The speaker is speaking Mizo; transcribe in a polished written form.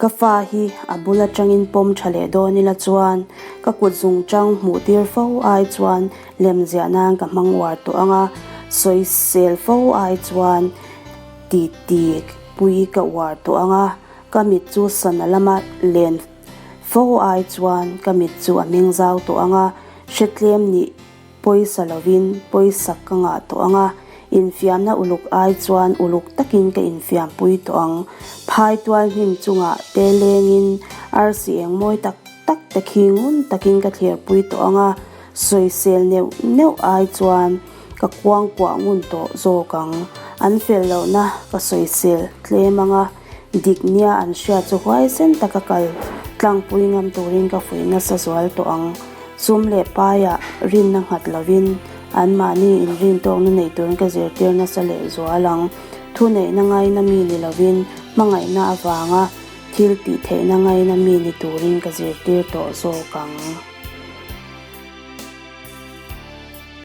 Ka fa hi a bul atangin pawm tha leh dawn ila chuan ka kut zungchang hmuh tir fo ai chuan lem ziah nan ka hmang uar tawh ang a, sawisel fo ai chuan titi pui ka uar tawh ang a, ka mit chu sana lama len fo ai chuan ka mit chu a meng zau tawh ang a, hretlem nih Pawisa lovin pawisa ka ngah tawh ang a, infiamna uluk ai chuan uluk takin ka infiampui tawh ang. Phai tual hnim chungah te lengin arsi eng mawi tak tak te khi ngun takin ka thlirpui tawh ang a, sawisel neuh neuh ai chuan ka kuangkuah ngun tawh zawk ang. An fel lohna ka sawisel tlem ang a, dik nia an hriat chu huaisen taka kal tlangpui ngam turin ka fuih nasa zual tawh ang. Sum leh paiah rinna nghat lovin anmahni inrintawkna nei turin ka zirtir nasa leh zual ang. Thuneihna ngaina mi ni lovin hmangaihna avanga thil tih theihna ngaina mi ni turin ka zirtir tawh zawk ang.